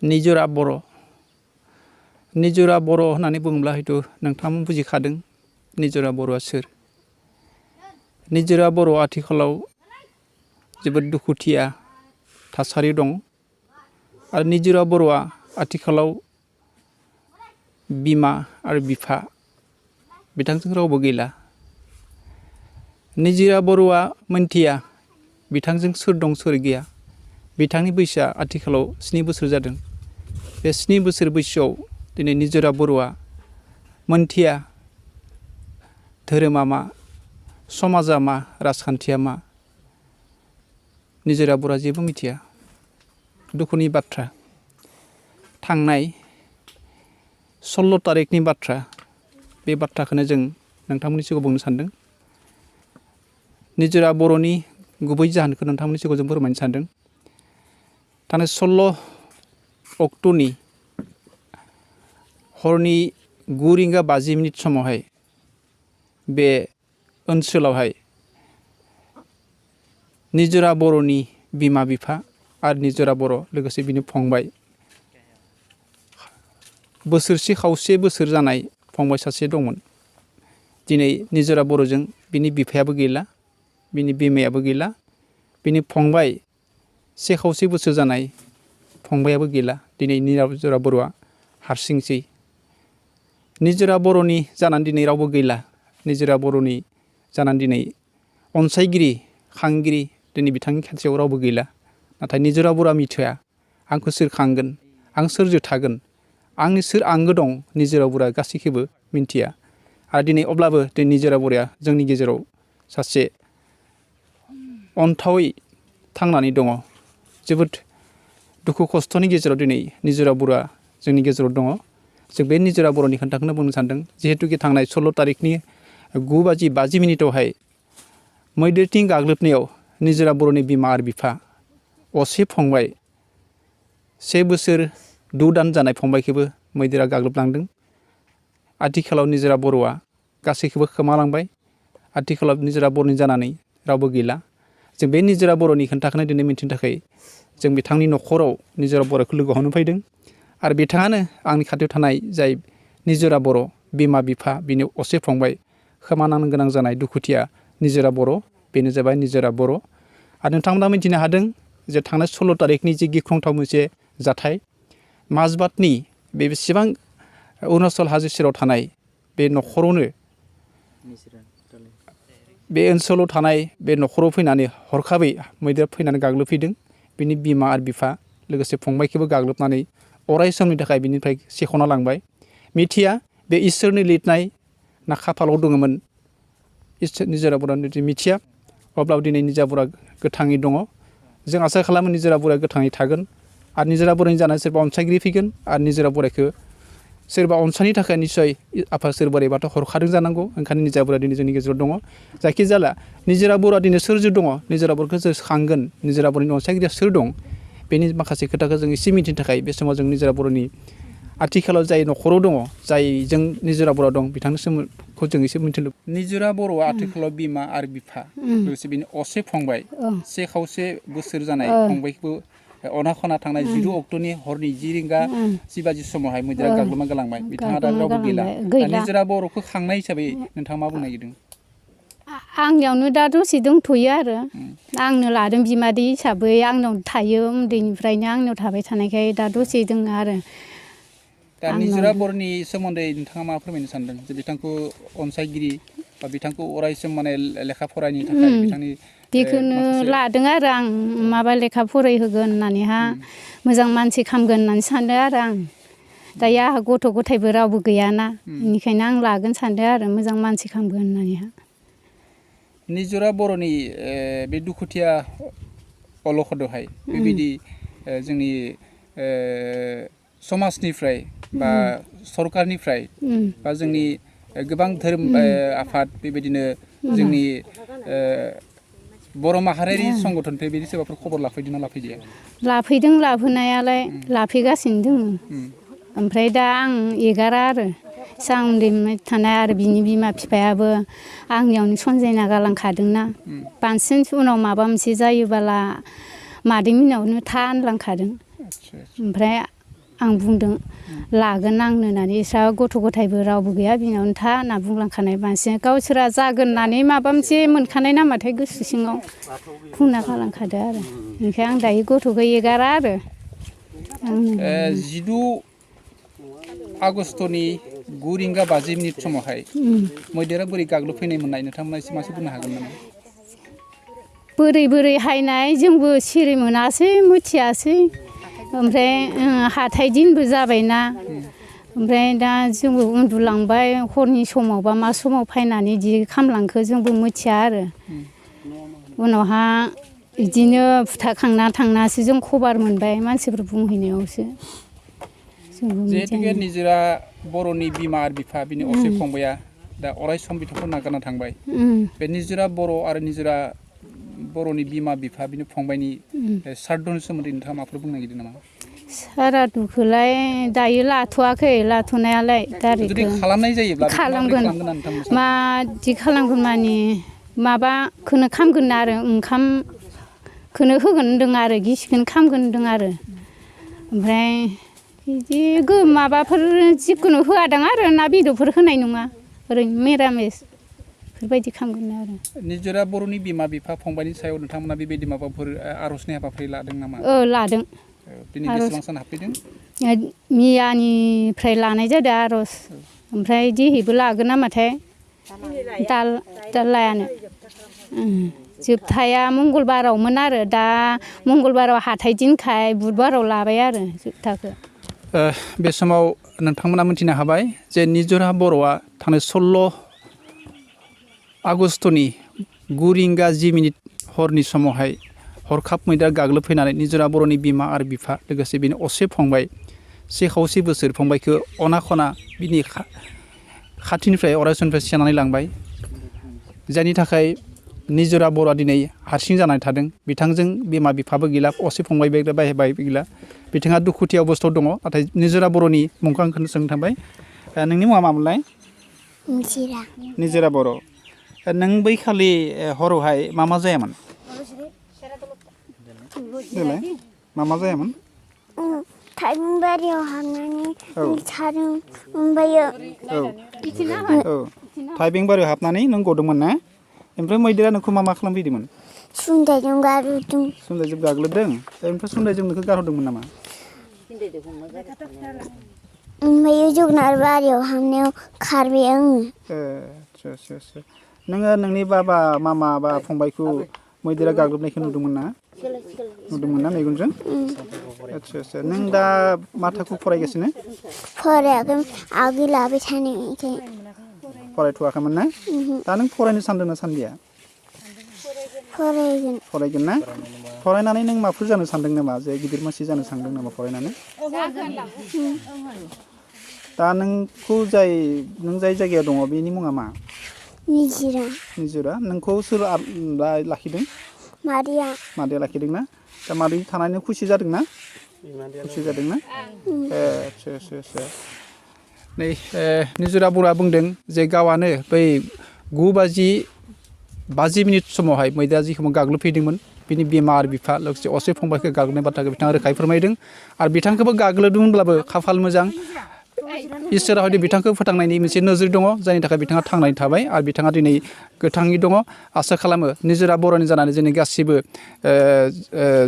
निजोरा बर' होननानै बुङोब्ला हयथ' नोंथाङा बुजिखादों निजोरा बर'आ सोर निजोरा बर' आथिखालाव जोबोद दुखुथिया थासारि दं आरो निजोरा बर'आ आथिखालाव बिमा आरो बिफा बिथांजों रावबो गैला निजोरा बर'आ मोनथिया बिथांजों सोर दं सोर गैया बिथांनि बैसोआ आथिखालाव 7 बोसोर जादों बे 7 बोसोर बैसोआव दिनै निजोरा बर'आ मोनथिया धोरोमा मा समाजा मा राजखान्थिया मा निजोरा बर'आ जेबो मिथिया दुखुनि बाथ्रा थांनाय 16 तारिखनि बाथ्रा बे बाथ्राखौनो जों नोंथांमोननि सिगाङाव बुंनो सानदों निजोरा बर'नि गुबै जाहोनखौ नोंथांमोननि सिगाङाव जों फोरमायनो सानदों थांनाय 16 अक्ट'नि हरनि 9:50 समावहाय बे ओनसोलावहाय निजोरा बर'नि बिमा बिफा आरो निजोरा बर' लोगोसे बिनि फंबाय बोसोरसे खावसे बोसोर जानाय फंबाय सासे दंमोन दिनै निजोरा बर'जों बिनि बिफायाबो गैला बिनि बिमायाबो गैला बिनि फंबाय 1 खावसे बोसोर जानाय फंबायाबो गैला दिनै निजोरा बर'आ हारसिंसै निजोरा बर'नि जानानै दिनै रावबो गैला निजोरा बर'नि जानानै दिनै अनसायगिरि खांगिरि दिनै बिथांनि खाथियाव रावबो गैला नाथाय निजोरा बर'आ मिथिया आंखौ सोर खांगोन आं सोरजों थागोन आंनि सोर आंगो दं निजोरा बर'आ गासैखौबो मिथिया आरो दिनै अब्लाबो दिनै निजोरा बर'आ जोंनि गेजेराव सासे अनथावै थांनानै दङ जोबोद दुखु खस्थ'नि गेजेराव दिनै निजोरा बर'आ जोंनि गेजेराव दङ जों बे निजोरा बर'नि खोथाखौनो बुंनो सानदों जिहेतुके थांनाय 16 तारिखनि 9:50 मैदेरथिं गाग्लोबनायाव निजोरा बर'नि बिमा आरो बिफा असे फंबाय 1 बोसोर 6 दान जानाय फंबायखौबो मैदेरा गाग्लोबलांदों आथिखालाव निजोरा बर'आ गासैखौबो खोमालांबाय आथिखालाव निजोरा बर'नि जानानै रावबो गैला जों बे निजोरा बर'नि खोथाखौनो दिनै मिथिनो थाखाय जों बिथांनि न'खराव निजोरा बर'खौ लोगो हमनो फैदों आरो बिथाङानो आंनि खाथियाव थानाय जाय निजोरा बर' बिमा बिफा बिनि असे फंबाय खोमानांनो गोनां जानाय दुखुथिया निजोरा बर' बेनो जाबाय निजोरा बर' आरो नोंथांमोना मिथिनो हादों जे थांनाय 16 तारिखनि जे गिख्रंथाव मोनसे जाथाय माजबातनि बे बेसेबां अरुणाचल हाजो सेराव थानाय बे न'खरावनो बे ओनसोलाव थानाय बे न'खराव फैनानै हरखाबै मैदेर फैनानै गाग्लोबफैदों बिनि बिमा आरो बिफा लोगोसे फंबायखौबो गाग्लोबनानै अराय समनि थाखाय बिनिफ्राय सेख'ना लांबाय मिथिया बे इसोरनि लिरनाय ना खाफालाव दङमोन निजोरा बर'आ मिथिया अब्लाबो दिनै निजोरा बर'आ गोथाङै दङ जों आसा खालामो निजोरा बर'आ गोथाङै थागोन आरो निजोरा बर'नि जानानै सोरबा अनसायगिरि फैगोन आरो निजोरा बर'खौ सोरबा अनसायनि थाखाय निस्सय आफा इसोर बोराइ बाथौ हरखादों जानांगौ ओंखायनो निजोरा बर'आ दिनै जोंनि गेजेराव दङ जायखिजाया निजोरा बर'आ दिनै सोरजों दङ निजोरा बर'खौ सोर खांगोन निजोरा बर'नि अनसायगिरिया सोर दं बेनि माखासे खोथाखौ जों एसे मिथिनो थाखाय बे समाव जों निजोरा बर'नि आथिखालाव जाय न'खराव दङ जायजों निजोरा बर' दं बिथांनि सोमोन्दैखौ जों एसे मिथिनो निजोरा बर'आ आथिखालाव बिमा आरो बिफा लोगोसे बिनि असे फंबाय 1 खावसे बोसोर जानाय फंबायखौबो अना खना थांनाय 0 अक्ट'नि हरनि 10:50 समावहाय मैदेरा गाग्लोबना गालांबाय बिथाङा दा रावबो गैला निजोरा बर'खौ खांनाय हिसाबै नोंथाङा मा बुंनो नागिरदों आंनियावनो दा दसे दंथ'यो आरो आंनो लादों बिमादै हिसाबै आंनाव थायो उन्दैनिफ्रायनो आंनाव थाबाय थानायखाय दा दसे दङ आरो दा निजोरा बर'नि सोमोन्दै नोंथाङा मा फोरमायनो सानदों जे बिथांखौ अनसायगिरि बा बिथांखौ अरायसम माने लेखा फरायनो थाखाय बिथांनि बेखौनो लादों आरो आं माबा लेखा फरायहोगोन होननानैहा मोजां मानसि खालामगोन होननानै सानदों आरो आं दायो आंहा गथ' गथायबो रावबो गैयाना बेनिखायनो आं लागोन सानदों आरो मोजां मानसि खालामगोन होननानैहा निजोरा बर'नि बे दुखुथिया अलखदहाय बेबायदि जोंनि समाजनिफ्राय बा सरकारनिफ्राय बा जोंनि गोबां धोरोम आफाद बेबायदिनो जोंनि बर' माहारियारि संगठननिफ्राय बिदि सोरबाफोर खबर लाफैदों ना लाफैदिया लाफैदों लाफैनायालाय लाफैगासिनो दङ ओमफ्राय दा आं एगारा आरो फिसा उन्दै थानाय आरो बिनि बिमा बिफायाबो आंनियावनो सनजायना गालांखादोंना बांसिन उनाव माबा मोनसे जायोबोला मादै मोननावनो था होनलांखादों ओमफ्राय आं बुंदों लागोन आंनो होननानै इस्रा गथ' गथायबो रावबो गैया बिनावनो था होनना बुंलांखानाय मानसि गावसोरा जागोन होननानै माबा मोनसे मोनखानाय नामाथाय गोसो सिङाव बुंना गालांखादो आरो ओंखायनो आं दायो गथ'खौ एगारा आरो 12 आगष्टनि 9 रिंगा 50 मिनिट समावहाय मैदेरा बोरै गाग्लोबफैनाय मोननाय नोंथांमोना एसे मासे बुंनो हागोन नामा? बोरै बोरै हायनाय जोंबो सिरि मोनासै मिथियासै ओमफ्राय हाथाय दिनबो जाबायना ओमफ्राय दा जोंबो उन्दुलांबाय हरनि समावबा मा समाव फैनानै इदि खामलांखो जोंबो मिथिया आरो उनावहा बिदिनो फुथाखांना थांनासो जों खबर मोनबाय मानसिफोर बुंहैनायावसो जिहेतुके निजोरा बर'नि बिमा आरो बिफा बिनि असे फंबाया दा अराय सम बिथांखौ नागारना थांबाय बे निजोरा बर' आरो निजोरा बर'नि बिमा बिफा बिनि फंबायनि सारदुनि सोमोन्दै नोंथाङा माबाफोर बुंनो नागिरदों नामा? सारादुखौलाय दायो लाथ'वाखै लाथ'नायालाय जुदि खालामनाय जायोब्ला खालामगोन मादि खालामगोन माने माबाखौनो खामगोन आरो ओंखामखौनो होगोन होनदों आरो गिसिखौनो खामगोन होनदों आरो ओमफ्राय बिदि माबाफोर जिखुनु होआदां आरो ना बेदरफोर होनाय नङा ओरैनो मिरामिस बेफोरबायदि खालामगोन आरो निजोरा बर'नि बिमा बिफा फंबायनि सायाव नोंथांमोना बेबायदि माबाफोर आर'जनि हाबाफारि लादों नामा? लादों दिनै बेसेबां सान हाबफैदों? मियानिफ्राय लानाय जादों आर'ज ओमफ्राय दिनैबो लागोन नामाथाय दा लायानो जोबथाया मंगलबारावमोन आरो दा मंगलबाराव हाथाय दिनखाय बुधबाराव लाबाय आरो जोबथाखौ बे समाव नोंथांमोना मिथिनो हाबाय जे निजोरा बर'आ थांनाय 16 आगष्टनि 9 रिंगा 10 मिनिट हरनि समावहाय हरखाब मैदेर गाग्लोबफैनानै निजोरा बर'नि बिमा आरो बिफा लोगोसे बिनि असे फंबाय 1 खावसे बोसोर फंबायखौ अना खना बिनि खाथिनिफ्राय अरायसमनिफ्राय सेनानै लांबाय जायनि थाखाय निजोरा बर'आ दिनै हारसिं जानानै थादों बिथांजों बिमा बिफाबो गैला असे फंबायबो गैला बिथाङा दुखुथि अबस्थायाव दङ नाथाय निजोरा बर'नि मुंखौ आं सोंनो थांबाय नोंनि मुङा मामोनलाय? निजोरा बर' नों बै खालि हरावहाय मा जायामोन? देलाय मा जायामोन? थाइबें बारियाव हाबनानै थादों ओमफ्रायो थाइबें बारियाव हाबनानै नों गदोंमोन ना ओमफ्राय मैदेरा नोंखौ मा खालामफैदोंमोन? सुन्दायजों गाग्लोबदों सुन्दायजों गाग्लोबदों ओमफ्राय सुन्दायजों नोंखौ गारहरदोंमोन नामा? ओमफ्राय जोगोनार बारियाव हाबनायाव खारबाय आङो आच्छा नोङो नोंनि बाबा मामा बा फंबायखौ मैदेरा गाग्लोबनायखौ नुदोंमोन ना मेगनजों? आच्छा नों दा मा थाखोआव फरायगासिनो? फरायाखै आगोल लाबाय थानायखाय फरायथ'वाखैमोन ना? दा नों फरायनो सानदों ना सानदिया? फरायगोन ना? फरायनानै नों माफोर जानो सानदों नामा जे गिदिर मानसि जानो सानदों नामा फरायनानै? दा नोंखौ नों जाय जायगायाव दङ बेनि मुङा मा? निजोरा नोंखौ सोर लाखिदों? मादैया लाखिदों ना? दा मादै थानानै खुसि जादों ना? खुसि जादों ना? आच्छा नै निजोरा बर'आ बुंदों जे गावआनो बै 9:50 मिनिट समावहाय मैदेरा जिखौ गाग्लोबफैदोंमोन बिनि बिमा आरो बिफा लोगोसे असे फंबायखौ गाग्लोबनाय बाथ्राखौ बिथाङा रोखायै फोरमायदों आरो बिथांखौबो गाग्लोबदोंमोनब्लाबो खाफाल मोजां इसोरा हयथ' बिथांखौ फोथांनायनि मोनसे नोजोर दङ जायनि थाखाय बिथाङा थांनानै थाबाय आरो बिथाङा दिनै गोथाङै दङ आसा खालामो निजोरा बर'नि जानानै जोंनि गासिबो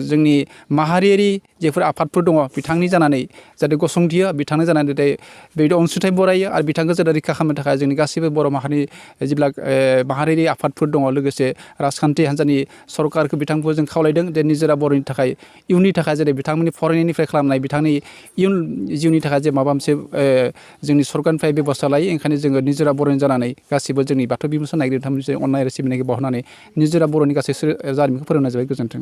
जोंनि माहारियारि जेफोर आफादफोर दङ बिथांनि जानानै जाहाथे गसंथियो बिथांनि जानानै बेबायदि अनसुंथाइ बरायो आरो बिथांखौ जाहाथे रैखा खालामनो थाखाय जोंनि गासिबो बर' माहारिनि जेब्ला माहारियारि आफादफोर दङ लोगोसे राजखान्थि हान्जानि सरकारखौ बिथांखौ जों खावलायदों जे निजोरा बर'नि थाखाय इयुननि थाखाय जेरै बिथांमोननि फरायनायनिफ्राय खालामनाय बिथांनि इयुन जिउनि थाखाय जे माबा मोनसे जोंनि सरकारनिफ्राय बेबस्था लायो ओंखायनो जोङो निजोरा बर'नि जानानै गासिबो जोंनि बाथौ बिबुंसार नागिरनो थाखाय अननाय आरो सिबिनायखौ बावहरनानै निजोरा बर'नि गासै जारिमिनखौ फोरोंनाय जाबाय गोजोन्थों।